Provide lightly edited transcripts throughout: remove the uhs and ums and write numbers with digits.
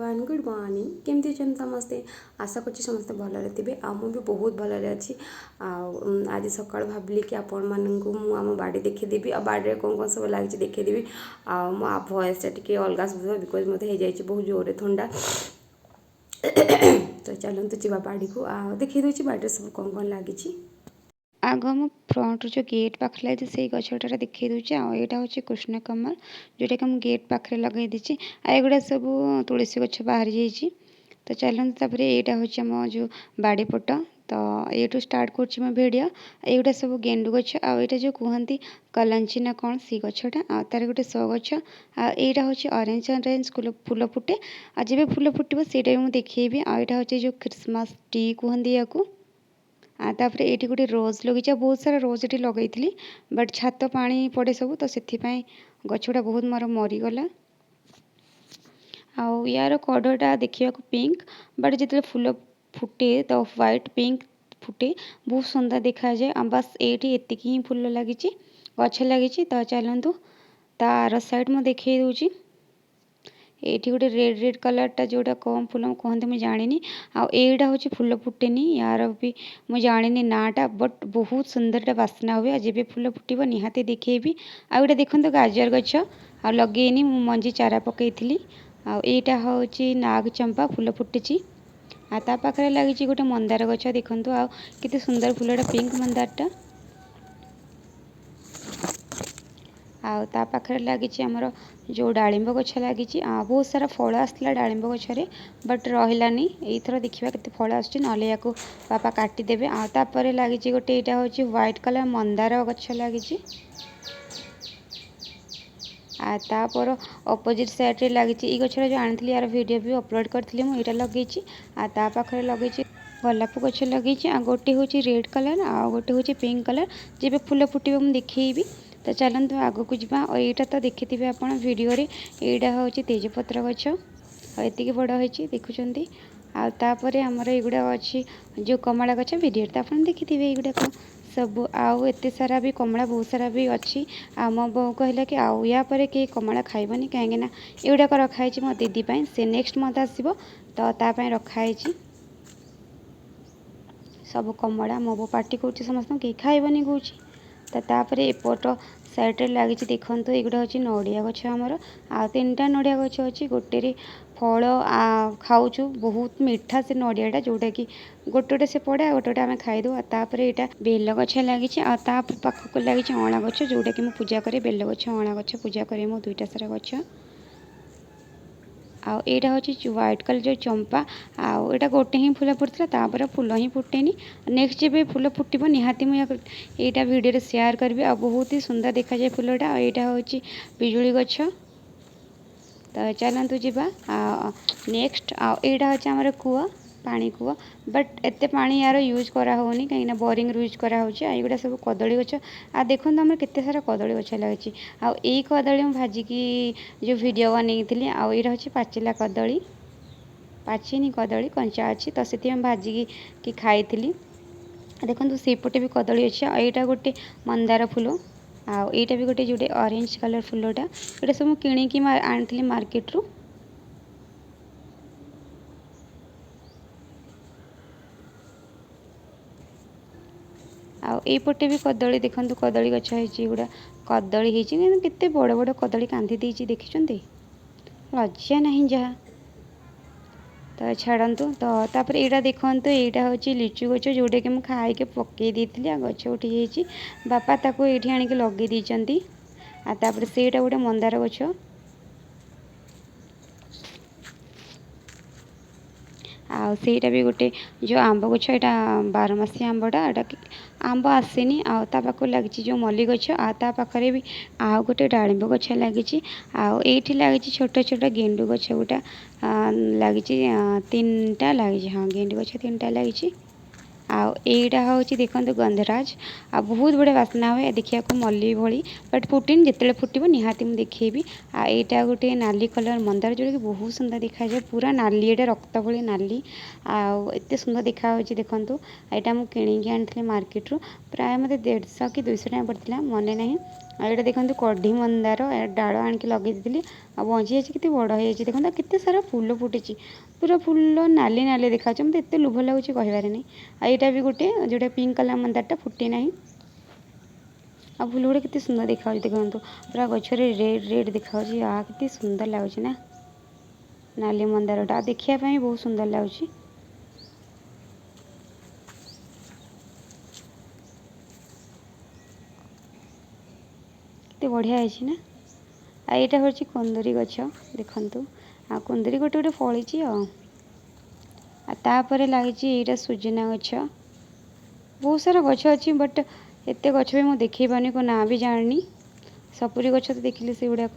Everyone, good morning. କେମିତି ଅଛନ୍ତି ସମସ୍ତେ? ଆଶା କରୁଛି ସମସ୍ତେ ଭଲରେ ଥିବେ ଆଉ ମୁଁ ବି ବହୁତ ଭଲରେ ଅଛି। ଆଉ ଆଜି ସକାଳୁ ଭାବିଲି କି ଆପଣମାନଙ୍କୁ ମୁଁ ଆମ ବାଡ଼ି ଦେଖେଇଦେବି ଆଉ ବାଡ଼ିରେ କ'ଣ କ'ଣ ସବୁ ଲାଗିଛି ଦେଖେଇଦେବି। ଆଉ ମୋ ଭଏସ୍ଟା ଟିକେ ଅଲଗା ଶୁଭୁଥିବ, because ମୋତେ ହେଇଯାଇଛି ବହୁତ ଜୋରରେ ଥଣ୍ଡା। ତ ଚାଲନ୍ତୁ ଯିବା ବାଡ଼ିକୁ ଆଉ ଦେଖେଇ ଦେଉଛି ବାଡ଼ିରେ ସବୁ କ'ଣ କ'ଣ ଲାଗିଛି। ଆଗ ଆମ ଫ୍ରଣ୍ଟରୁ ଯେଉଁ ଗେଟ୍ ପାଖରେ ଲାଗିଛି, ସେଇ ଗଛଟାରେ ଦେଖେଇ ଦେଉଛି। ଆଉ ଏଇଟା ହେଉଛି କୃଷ୍ଣ କମଲ, ଯେଉଁଟାକି ମୁଁ ଗେଟ୍ ପାଖରେ ଲଗାଇ ଦେଇଛି। ଆଉ ଏଗୁଡ଼ା ସବୁ ତୁଳସୀ ଗଛ ବାହାରି ଯାଇଛି। ତ ଚାଲନ୍ତୁ, ତାପରେ ଏଇଟା ହେଉଛି ଆମ ଯେଉଁ ବାଡ଼ି ପଟ। ତ ଏଇଠୁ ଷ୍ଟାର୍ଟ କରୁଛି ମୋ ଭିଡ଼ିଓ। ଏଇଗୁଡ଼ା ସବୁ ଗେଣ୍ଡୁ ଗଛ ଆଉ ଏଇଟା ଯେଉଁ କୁହନ୍ତି କଲଞ୍ଚି ନା କ'ଣ, ସେଇ ଗଛଟା। ଆଉ ତାର ଗୋଟେ ଶୋ ଗଛ। ଆଉ ଏଇଟା ହେଉଛି ଅରେଞ୍ଜ ଅରେଞ୍ଜ ଫୁଲ ଫୁଟେ। ଆଉ ଯେବେ ଫୁଲ ଫୁଟିବ, ସେଇଟା ବି ମୁଁ ଦେଖେଇବି। ଆଉ ଏଇଟା ହେଉଛି ଯେଉଁ ଖ୍ରୀଷ୍ଟମାସ ଟ୍ରି କୁହନ୍ତି ୟାକୁ। ଆଉ ତାପରେ ଏଇଠି ଗୋଟେ ରୋଜ୍ ଲଗେଇଛି। ଆଉ ବହୁତ ସାରା ରୋଜ୍ ଏଠି ଲଗେଇଥିଲି, ବଟ୍ ଛାତ ପାଣି ପଡ଼େ ସବୁ, ତ ସେଥିପାଇଁ ଗଛଟା ବହୁତ ମୋର ମରିଗଲା। ଆଉ ୟାର କଡ଼ଟା ଦେଖିବାକୁ ପିଙ୍କ, ବଟ୍ ଯେତେବେଳେ ଫୁଲ ଫୁଟେ ତ ହ୍ୱାଇଟ୍ ପିଙ୍କ ଫୁଟେ, ବହୁତ ସୁନ୍ଦର ଦେଖାଯାଏ। ଆଉ ବାସ୍, ଏଇଠି ଏତିକି ହିଁ ଫୁଲ ଲାଗିଛି, ଗଛ ଲାଗିଛି। ତ ଚାଲନ୍ତୁ, ତା ଆର ସାଇଡ଼୍ ମୁଁ ଦେଖେଇ ଦେଉଛି। ଏଇଠି ଗୋଟେ ରେଡ଼୍ ରେଡ଼୍ କଲର୍ଟା, ଯେଉଁଟା କ'ଣ ଫୁଲ କୁହନ୍ତି ମୁଁ ଜାଣିନି। ଆଉ ଏଇଟା ହେଉଛି ଫୁଲ ଫୁଟେନି, ୟାର ବି ମୁଁ ଜାଣିନି ନାଁଟା, ବଟ୍ ବହୁତ ସୁନ୍ଦରଟା ବାସ୍ନା ହୁଏ। ଆଉ ଯେବେ ଫୁଲ ଫୁଟିବ, ନିହାତି ଦେଖେଇବି। ଆଉ ଏଇଟା ଦେଖନ୍ତୁ ଗାଜର ଗଛ, ଆଉ ଲଗେଇନି ମୁଁ, ମଞ୍ଜି ଚାରା ପକେଇଥିଲି। ଆଉ ଏଇଟା ହେଉଛି ନାଗ ଚମ୍ପା, ଫୁଲ ଫୁଟିଛି। ଆଉ ତା ପାଖରେ ଲାଗିଛି ଗୋଟେ ମନ୍ଦାର ଗଛ। ଦେଖନ୍ତୁ ଆଉ କେତେ ସୁନ୍ଦର ଫୁଲଟା, ପିଙ୍କ ମନ୍ଦାରଟା। ଆଉ ତା ପାଖରେ ଲାଗିଛି ଆମର ଯେଉଁ ଡାଳିମ୍ବ ଗଛ ଲାଗିଛି। ଆଉ ବହୁତ ସାରା ଫଳ ଆସିଥିଲା ଡାଳିମ୍ବ ଗଛରେ, ବଟ୍ ରହିଲାନି। ଏଇଥର ଦେଖିବା କେତେ ଫଳ ଆସୁଛି, ନହେଲେ ୟାକୁ ବାପା କାଟିଦେବେ। ଆଉ ତାପରେ ଲାଗିଛି ଗୋଟେ, ଏଇଟା ହେଉଛି ହ୍ୱାଇଟ୍ କଲର୍ ମନ୍ଦାର ଗଛ ଲାଗିଛି। ଆଉ ତାପର ଅପୋଜିଟ୍ ସାଇଡ଼୍ରେ ଲାଗିଛି ଏଇ ଗଛଟା ଯେଉଁ ଆଣିଥିଲି, ୟାର ଭିଡ଼ିଓ ବି ଅପଲୋଡ଼ କରିଥିଲି ମୁଁ, ଏଇଟା ଲଗେଇଛି। ଆଉ ତା ପାଖରେ ଲଗେଇଛି ଗୋଲାପ ଗଛ ଲଗେଇଛି। ଆଉ ଗୋଟେ ହେଉଛି ରେଡ଼୍ କଲର୍ ଆଉ ଗୋଟେ ହେଉଛି ପିଙ୍କ କଲର୍। ଯେବେ ଫୁଲ ଫୁଟିବ, ମୁଁ ଦେଖେଇବି। ତ ଚାଲନ୍ତୁ ଆଗକୁ ଯିବା। ଆଉ ଏଇଟା ତ ଦେଖିଥିବେ ଆପଣ ଭିଡ଼ିଓରେ, ଏଇଟା ହେଉଛି ତେଜପତ୍ର ଗଛ। ଆଉ ଏତିକି ବଡ଼ ହେଇଛି, ଦେଖୁଛନ୍ତି। ଆଉ ତାପରେ ଆମର ଏଇଗୁଡ଼ାକ ଅଛି ଯେଉଁ କମଳା ଗଛ, ଭିଡ଼ିଓରେ ତ ଆପଣ ଦେଖିଥିବେ ଏଇଗୁଡ଼ାକ ସବୁ। ଆଉ ଏତେ ସାରା ବି କମଳା, ବହୁତ ସାରା ବି ଅଛି। ଆଉ ମୋ ବୋଉ କହିଲା କି ଆଉ ୟା ପରେ କେହି କମଳା ଖାଇବନି, କାହିଁକିନା ଏଗୁଡ଼ାକ ରଖାହେଇଛି ମୋ ଦିଦି ପାଇଁ। ସେ ନେକ୍ସଟ ମନ୍ଥ ଆସିବ, ତ ତା ପାଇଁ ରଖାହେଇଛି ସବୁ କମଳା। ମୋ ବୋଉ ପାଟି କରୁଛି ସମସ୍ତଙ୍କୁ, କେହି ଖାଇବନି କହୁଛି। ତ ତାପରେ ଏପଟ ସାଇଡ଼୍ରେ ଲାଗିଛି, ଦେଖନ୍ତୁ, ଏଗୁଡ଼ା ହେଉଛି ନଡ଼ିଆ ଗଛ ଆମର। ଆଉ ତିନିଟା ନଡ଼ିଆ ଗଛ ଅଛି। ଗୋଟେରେ ଫଳ ଖାଉଛୁ, ବହୁତ ମିଠା ସେ ନଡ଼ିଆଟା, ଯେଉଁଟାକି ଗୋଟେ ଗୋଟେ ସେ ପଡ଼େ ଆଉ ଗୋଟେ ଗୋଟେ ଆମେ ଖାଇଦେଉ। ଆଉ ତାପରେ ଏଇଟା ବେଲ ଗଛ ଲାଗିଛି। ଆଉ ତା ପାଖକୁ ଲାଗିଛି ଅଁଳା ଗଛ, ଯେଉଁଟାକି ମୁଁ ପୂଜା କରେ। ବେଲ ଗଛ, ଅଁଳା ଗଛ ପୂଜା କରେ ମୁଁ, ଦୁଇଟା ସାରା ଗଛ। ଆଉ ଏଇଟା ହେଉଛି ହ୍ୱାଇଟ୍ କଲର୍ ଯେଉଁ ଚମ୍ପା। ଆଉ ଏଇଟା ଗୋଟେ ହିଁ ଫୁଲ ଫୁଟିଥିଲା, ତାପରେ ଫୁଲ ହିଁ ଫୁଟେନି। ନେକ୍ସଟ ଯେବେ ଫୁଲ ଫୁଟିବ, ନିହାତି ମୁଁ ଏଇଟା ଭିଡ଼ିଓରେ ସେୟାର କରିବି। ଆଉ ବହୁତ ହି ସୁନ୍ଦର ଦେଖାଯାଏ ଫୁଲଟା। ଆଉ ଏଇଟା ହେଉଛି ପିଜୁଳି ଗଛ। ତ ଚାଲନ୍ତୁ ଯିବା ନେକ୍ସଟ। ଆଉ ଏଇଟା ହେଉଛି ଆମର କୂଅ, ପାଣି କୂଅ, ବଟ୍ ଏତେ ପାଣି ୟାର ୟୁଜ୍ କରାହେଉନି, କାହିଁକିନା ବୋରିଂରୁ ୟୁଜ୍ କରାହେଉଛି। ଆଉ ଏଇଗୁଡ଼ା ସବୁ କଦଳୀ ଗଛ। ଆଉ ଦେଖନ୍ତୁ, ଆମର କେତେ ସାରା କଦଳୀ ଗଛ ଲାଗିଛି। ଆଉ ଏଇ କଦଳୀ ମୁଁ ଭାଜିକି ଯେଉଁ ଭିଡ଼ିଓ ବନେଇଥିଲି। ଆଉ ଏଇଟା ହେଉଛି ପାଚିଲା କଦଳୀ, ପାଚିନି କଦଳୀ, କଞ୍ଚା ଅଛି, ତ ସେଥିପାଇଁ ଭାଜିକି କି ଖାଇଥିଲି। ଦେଖନ୍ତୁ, ସେଇପଟେ ବି କଦଳୀ ଅଛି। ଆଉ ଏଇଟା ଗୋଟେ ମନ୍ଦାର ଫୁଲ। ଆଉ ଏଇଟା ବି ଗୋଟେ ଯେଉଁଟା ଅରେଞ୍ଜ କଲର୍ ଫୁଲଟା। ଏଇଟା ସବୁ ମୁଁ କିଣିକି ଆଣିଥିଲି ମାର୍କେଟରୁ। ଆଉ ଏଇପଟେ ବି କଦଳୀ, ଦେଖନ୍ତୁ, କଦଳୀ ଗଛ ହେଇଛି। ଏଗୁଡ଼ା କଦଳୀ ହେଇଛି, କିନ୍ତୁ କେତେ ବଡ଼ ବଡ଼ କଦଳୀ କାନ୍ଧି ଦେଇଛି, ଦେଖିଛନ୍ତି? ଲଜ୍ଜା ନାହିଁ ଯାହା। ତ ଛାଡ଼ନ୍ତୁ। ତ ତାପରେ ଏଇଟା ଦେଖନ୍ତୁ, ଏଇଟା ହେଉଛି ଲିଚୁ ଗଛ, ଯେଉଁଟାକି ମୁଁ ଖାଇକି ପକେଇ ଦେଇଥିଲି। ଆଉ ଗଛ ଉଠି ଯାଇଛି, ବାପା ତାକୁ ଏଇଠି ଆଣିକି ଲଗେଇ ଦେଇଛନ୍ତି। ଆଉ ତାପରେ ସେଇଟା ଗୋଟେ ମନ୍ଦାର ଗଛ। ଆଉ ସେଇଟା ବି ଗୋଟେ ଯେଉଁ ଆମ୍ବ ଗଛ, ଏଇଟା ବାରମାସୀ ଆମ୍ବଟା, ଏଇଟା ଆମ୍ବ ଆସିନି। ଆଉ ତା ପାଖକୁ ଲାଗିଛି ଯେଉଁ ମଲ୍ଲି ଗଛ। ଆଉ ତା ପାଖରେ ବି ଆଉ ଗୋଟେ ଡାଳିମ୍ବ ଗଛ ଲାଗିଛି। ଆଉ ଏଇଠି ଲାଗିଛି ଛୋଟ ଛୋଟ ଗେଣ୍ଡୁ ଗଛ ଗୋଟା ଲାଗିଛି, ତିନିଟା ଲାଗିଛି। ହଁ, ଗେଣ୍ଡୁ ଗଛ ତିନିଟା ଲାଗିଛି। ଆଉ ଏଇଟା ହେଉଛି ଦେଖନ୍ତୁ ଗନ୍ଧରାଜ, ଆଉ ବହୁତ ବଢ଼ିଆ ବାସ୍ନା ହୁଏ, ଦେଖିବାକୁ ମଲ୍ଲି ଭଳି, ବଟ୍ ଫୁଟିନି। ଯେତେବେଳେ ଫୁଟିବ, ନିହାତି ମୁଁ ଦେଖେଇବି। ଆଉ ଏଇଟା ଗୋଟେ ନାଲି କଲର୍ ମନ୍ଦାର, ଯେଉଁଟାକି ବହୁତ ସୁନ୍ଦର ଦେଖାଯାଏ, ପୁରା ନାଲି, ଏଇଟା ରକ୍ତ ଭଳି ନାଲି। ଆଉ ଏତେ ସୁନ୍ଦର ଦେଖାଯାଉଛି, ଦେଖନ୍ତୁ। ଏଇଟା ମୁଁ କିଣିକି ଆଣିଥିଲି ମାର୍କେଟରୁ, ପ୍ରାୟ ମୋତେ 150 କି 200 ଟଙ୍କା ପଡ଼ିଥିଲା, ମନେ ନାହିଁ। ଆଉ ଏଇଟା ଦେଖନ୍ତୁ କଢ଼ି ମନ୍ଦାର, ଏ ଡାଳ ଆଣିକି ଲଗେଇ ଦେଇଥିଲି ଆଉ ବଞ୍ଚିଯାଇଛି, କେତେ ବଡ଼ ହେଇଯାଇଛି ଦେଖନ୍ତୁ। ଆଉ କେତେ ସାରା ଫୁଲ ଫୁଟିଛି, ପୁରା ଫୁଲ ନାଲି ନାଲି ଦେଖାଯାଉଛି, ମୋତେ ଏତେ ଲୋଭ ଲାଗୁଛି କହିବାରେ ନାହିଁ। ଆଉ ଏଇଟା ବି ଗୋଟେ ଯେଉଁଟା ପିଙ୍କ କଲର୍ ମନ୍ଦାରଟା ଫୁଟି ନାହିଁ। ଆଉ ଫୁଲ ଗୁଡ଼ା କେତେ ସୁନ୍ଦର ଦେଖାଯାଉଛି ଦେଖନ୍ତୁ, ପୁରା ଗଛରେ ରେଡ଼୍ ରେଡ଼୍ ଦେଖାଯାଉଛି। କେତେ ସୁନ୍ଦର ଲାଗୁଛି ନା ନାଲି ମନ୍ଦାରଟା, ଆଉ ଦେଖିବା ପାଇଁ ବହୁତ ସୁନ୍ଦର ଲାଗୁଛି। କେତେ ବଢ଼ିଆ ହେଇଛି ନା। ଆଉ ଏଇଟା ହେଉଛି କୁନ୍ଦୁରି ଗଛ ଦେଖନ୍ତୁ, ଆଉ କୁନ୍ଦୁରି ଗୋଟେ ଗୋଟେ ଫଳିଛି ଆଉ। ଆଉ ତାପରେ ଲାଗିଛି ଏଇଟା ସୁଜୁନା ଗଛ। ବହୁତ ସାରା ଗଛ ଅଛି, ବଟ୍ ଏତେ ଗଛ ବି ମୁଁ ଦେଖେଇ ପାରୁନି, କେଉଁ ନାଁ ବି ଜାଣିନି। ସପୁରୀ ଗଛ ତ ଦେଖିଲି ସେଗୁଡ଼ାକ।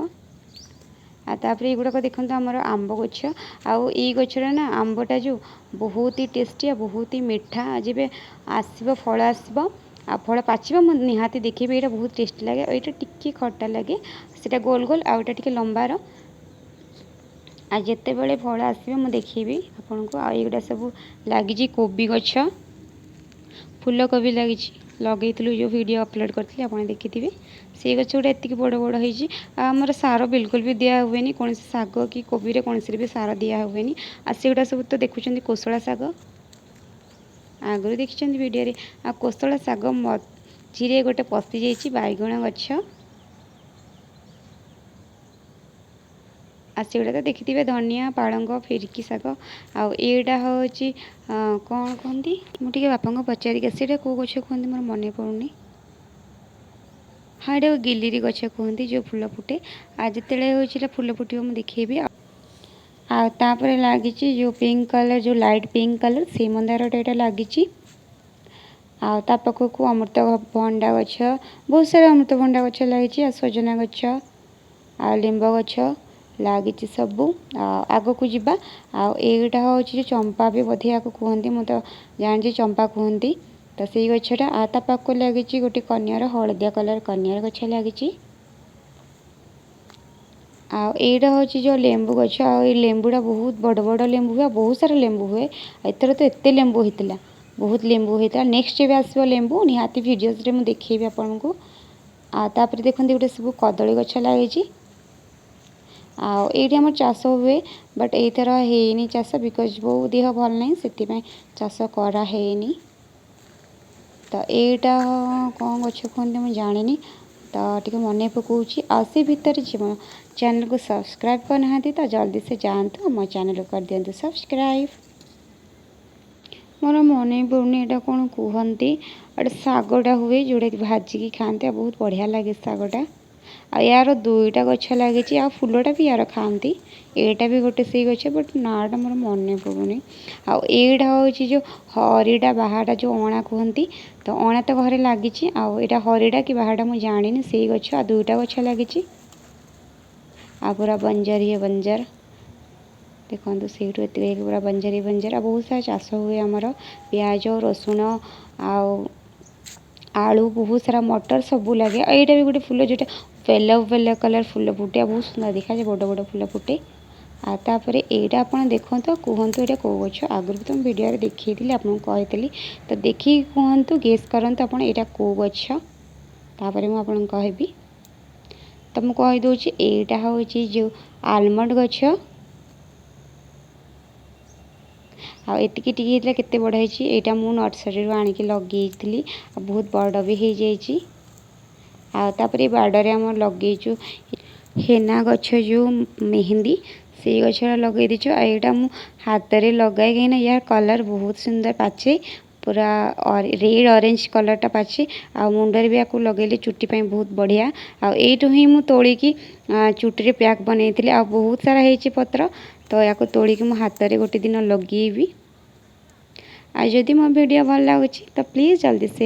ଆଉ ତାପରେ ଏଇଗୁଡ଼ାକ ଦେଖନ୍ତୁ ଆମର ଆମ୍ବ ଗଛ। ଆଉ ଏଇ ଗଛର ନା ଆମ୍ବଟା ଯେଉଁ ବହୁତ ହି ଟେଷ୍ଟି ଆଉ ବହୁତ ହି ମିଠା। ଯେବେ ଆସିବ ଫଳ ଆସିବ ଆଉ ଫଳ ପାଚିବ ମୁଁ ନିହାତି ଦେଖିବି, ଏଇଟା ବହୁତ ଟେଷ୍ଟି ଲାଗେ। ଆଉ ଏଇଟା ଟିକେ ଖଟା ଲାଗେ, ସେଇଟା ଗୋଲ ଗୋଲ ଆଉ ଏଇଟା ଟିକେ ଲମ୍ବାର। ଆଉ ଯେତେବେଳେ ଫଳ ଆସିବ ମୁଁ ଦେଖେଇବି ଆପଣଙ୍କୁ। ଆଉ ଏଇଗୁଡ଼ା ସବୁ ଲାଗିଛି କୋବି ଗଛ, ଫୁଲକୋବି ଲାଗିଛି, ଲଗେଇଥିଲୁ ଯେଉଁ ଭିଡ଼ିଓ ଅପଲୋଡ଼ କରିଥିଲି ଆପଣ ଦେଖିଥିବେ। ସେଇ ଗଛ ଗୁଡ଼ା ଏତିକି ବଡ଼ ବଡ଼ ହେଇଛି। ଆଉ ଆମର ସାର ବିଲକୁଲ ବି ଦିଆ ହୁଏନି, କୌଣସି ଶାଗ କି କୋବିରେ କୌଣସିରେ ବି ସାର ଦିଆ ହୁଏନି। ଆଉ ସେଗୁଡ଼ା ସବୁ ତ ଦେଖୁଛନ୍ତି କୋଶଳା ଶାଗ, ଆଗରୁ ଦେଖିଛନ୍ତି ଭିଡ଼ିଓରେ। ଆଉ କୋଶଳା ଶାଗ ମଝିରେ ଗୋଟେ ପଶିଯାଇଛି ବାଇଗଣ ଗଛ। ଆଉ ସେଗୁଡ଼ା ତ ଦେଖିଥିବେ ଧନିଆ, ପାଳଙ୍ଗ, ଫିରକି ଶାଗ। ଆଉ ଏଇଟା ହେଉଛି କ'ଣ କୁହନ୍ତି, ମୁଁ ଟିକେ ବାପାଙ୍କୁ ପଚାରିକି ଆସେ ଏଇଟା କେଉଁ ଗଛ କୁହନ୍ତି, ମୋର ମନେ ପଡ଼ୁନି। ହଁ, ଏଇଟାକୁ ଗିଲିରି ଗଛ କୁହନ୍ତି, ଯେଉଁ ଫୁଲ ଫୁଟେ। ଆଉ ଯେତେବେଳେ ହେଉଛି ଏଇଟା ଫୁଲ ଫୁଟିବ ମୁଁ ଦେଖେଇବି। ଆଉ ତାପରେ ଲାଗିଛି ଯେଉଁ ପିଙ୍କ କଲର୍, ଯେଉଁ ଲାଇଟ୍ ପିଙ୍କ କଲର୍, ସେଇ ମନ୍ଦାରଟା ଏଇଟା ଲାଗିଛି। ଆଉ ତା ପାଖକୁ ଅମୃତଭଣ୍ଡା ଗଛ, ବହୁତ ସାରା ଅମୃତଭଣ୍ଡା ଗଛ ଲାଗିଛି। ଆଉ ସଜନା ଗଛ ଆଉ ଲିମ୍ବ ଗଛ ଲାଗିଛି ସବୁ। ଆଉ ଆଗକୁ ଯିବା। ଆଉ ଏଇଟା ହେଉଛି ଯେଉଁ ଚମ୍ପା ବି ବୋଧେ ୟାକୁ କୁହନ୍ତି, ମୁଁ ତ ଜାଣିଛି ଚମ୍ପା କୁହନ୍ତି, ତ ସେଇ ଗଛଟା। ଆଉ ତା ପାଖକୁ ଲାଗିଛି ଗୋଟେ କନିଅର, ହଳଦିଆ କଲର୍ କନିଅର ଗଛ ଲାଗିଛି। ଆଉ ଏଇଟା ହେଉଛି ଯେଉଁ ଲେମ୍ବୁ ଗଛ। ଆଉ ଏଇ ଲେମ୍ବୁଟା ବହୁତ ବଡ଼ ବଡ଼ ଲେମ୍ବୁ ହୁଏ, ଆଉ ବହୁତ ସାରା ଲେମ୍ବୁ ହୁଏ। ଆଉ ଏଥର ତ ଏତେ ଲେମ୍ବୁ ହେଇଥିଲା, ବହୁତ ଲେମ୍ବୁ ହେଇଥିଲା। ନେକ୍ସଟ ଯେବେ ଆସିବ ଲେମ୍ବୁ ନିହାତି ଭିଡ଼ିଓଜରେ ମୁଁ ଦେଖେଇବି ଆପଣଙ୍କୁ। ଆଉ ତାପରେ ଦେଖନ୍ତୁ ଗୋଟେ ସବୁ କଦଳୀ ଗଛ ଲାଗିଛି। ଆଉ ଏଇଠି ଆମର ଚାଷ ହୁଏ, ବଟ୍ ଏଇଥର ହେଇନି ଚାଷ, because ବୋଉ ଦେହ ଭଲ ନାହିଁ, ସେଥିପାଇଁ ଚାଷ କରାହେଇନି। ତ ଏଇଟା କ'ଣ ଗଛ କୁହନ୍ତି ମୁଁ ଜାଣିନି, ତ ଟିକେ ମନେ ପକାଉଛି। ଆଉ ସେ ଭିତରେ ଯିଏ ମୋ ଚ୍ୟାନେଲକୁ ସବସ୍କ୍ରାଇବ୍ କରିନାହାନ୍ତି ତ ଜଲ୍ଦି ସେ ଯାଆନ୍ତୁ ମୋ ଚ୍ୟାନେଲକୁ କରିଦିଅନ୍ତୁ ସବସ୍କ୍ରାଇବ୍। ମୋର ମନେ ପଡ଼ୁନି ଏଇଟା କ'ଣ କୁହନ୍ତି, ଗୋଟେ ଶାଗଟା ହୁଏ ଯେଉଁଟାକି ଭାଜିକି ଖାଆନ୍ତି, ଆଉ ବହୁତ ବଢ଼ିଆ ଲାଗେ ଶାଗଟା। ଆଉ ୟାର ଦୁଇଟା ଗଛ ଲାଗିଛି, ଆଉ ଫୁଲଟା ବି ୟାର ଖାଆନ୍ତି। ଏଇଟା ବି ଗୋଟେ ସେଇ ଗଛ, ବଟ୍ ନାଁଟା ମୋର ମନେ ପଡ଼ୁନି। ଆଉ ଏଇଟା ହେଉଛି ଯେଉଁ ହରିଡ଼ା ବାହାଡ଼ା, ଯେଉଁ ଅଣା କୁହନ୍ତି, ତ ଅଣା ତ ଘରେ ଲାଗିଛି। ଆଉ ଏଇଟା ହରିଡ଼ା କି ବାହାଡ଼ା ମୁଁ ଜାଣିନି, ସେଇ ଗଛ। ଆଉ ଦୁଇଟା ଗଛ ଲାଗିଛି। ଆଉ ପୁରା ବଞ୍ଜର ଇଏ ବଞ୍ଜର ଦେଖନ୍ତୁ, ସେଇଠୁ ଏତିକି ହେଇକି ପୁରା ବଞ୍ଜର ଇଏ ବଞ୍ଜର। ଆଉ ବହୁତ ସାରା ଚାଷ ହୁଏ ଆମର, ପିଆଜ, ରସୁଣ ଆଉ ଆଳୁ, ବହୁତ ସାରା ମଟର ସବୁ ଲାଗେ। ଆଉ ଏଇଟା ବି ଗୋଟେ ଫୁଲ ଯେଉଁଟା ୟେଲୋ ୟେଲୋ କଲର୍ ଫୁଲ ଫୁଟେ, ଆଉ ବହୁତ ସୁନ୍ଦର ଦେଖାଯାଏ, ବଡ଼ ବଡ଼ ଫୁଲ ଫୁଟେ। ଆଉ ତାପରେ ଏଇଟା ଆପଣ ଦେଖନ୍ତୁ ଆଉ କୁହନ୍ତୁ ଏଇଟା କେଉଁ ଗଛ। ଆଗରୁ ବି ତ ମୁଁ ଭିଡ଼ିଓରେ ଦେଖେଇଥିଲି, ଆପଣଙ୍କୁ କହିଥିଲି, ତ ଦେଖିକି କୁହନ୍ତୁ, ଗେସ୍ କରନ୍ତୁ ଆପଣ ଏଇଟା କେଉଁ ଗଛ, ତାପରେ ମୁଁ ଆପଣଙ୍କୁ କହିବି। ତ ମୁଁ କହିଦେଉଛି ଏଇଟା ହେଉଛି ଯେଉଁ ଆଲମଣ୍ଡ ଗଛ। ଆଉ ଏତିକି ଟିକେ ହେଇଥିଲା, କେତେ ବଡ଼ ହେଇଛି। ଏଇଟା ମୁଁ ନର୍ସରୀରୁ ଆଣିକି ଲଗେଇଥିଲି, ଆଉ ବହୁତ ବଡ଼ ବି ହେଇଯାଇଛି। ଆଉ ତାପରେ ଏ ବାଡ଼ରେ ଆମର ଲଗେଇଛୁ ହେନା ଗଛ, ଯେଉଁ ମେହେନ୍ଦି, ସେଇ ଗଛଟା ଲଗେଇ ଦେଇଛୁ। ଆଉ ଏଇଟା ମୁଁ ହାତରେ ଲଗାଏ, କାହିଁକିନା ୟାର କଲର୍ ବହୁତ ସୁନ୍ଦର ପାଚେ, ପୁରା ରେଡ଼୍ ଅରେଞ୍ଜ କଲର୍ଟା ପାଚେ। ଆଉ ମୁଣ୍ଡରେ ବି ୟାକୁ ଲଗେଇଲେ ଚୁଟି ପାଇଁ ବହୁତ ବଢ଼ିଆ। ଆଉ ଏଇଠୁ ହିଁ ମୁଁ ତୋଳିକି ଚୁଟିରେ ପ୍ୟାକ୍ ବନେଇଥିଲି। ଆଉ ବହୁତ ସାରା ହେଇଛି ପତ୍ର, ତ ୟାକୁ ତୋଳିକି ମୁଁ ହାତରେ ଗୋଟେ ଦିନ ଲଗେଇବି। ଆଉ ଯଦି ମୋ ଭିଡ଼ିଓ ଭଲ ଲାଗୁଛି ତ ପ୍ଲିଜ୍ ଜଲ୍ଦି ସେ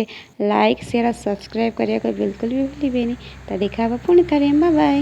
ଲାଇକ୍, ସେୟାର ଆଉ ସବସ୍କ୍ରାଇବ୍ କରିବାକୁ ବିଲକୁଲ ବି ଭୁଲିବେନି। ତ ଦେଖା ହେବ ପୁଣି ଥରେ, ବାଏ ବାଏ।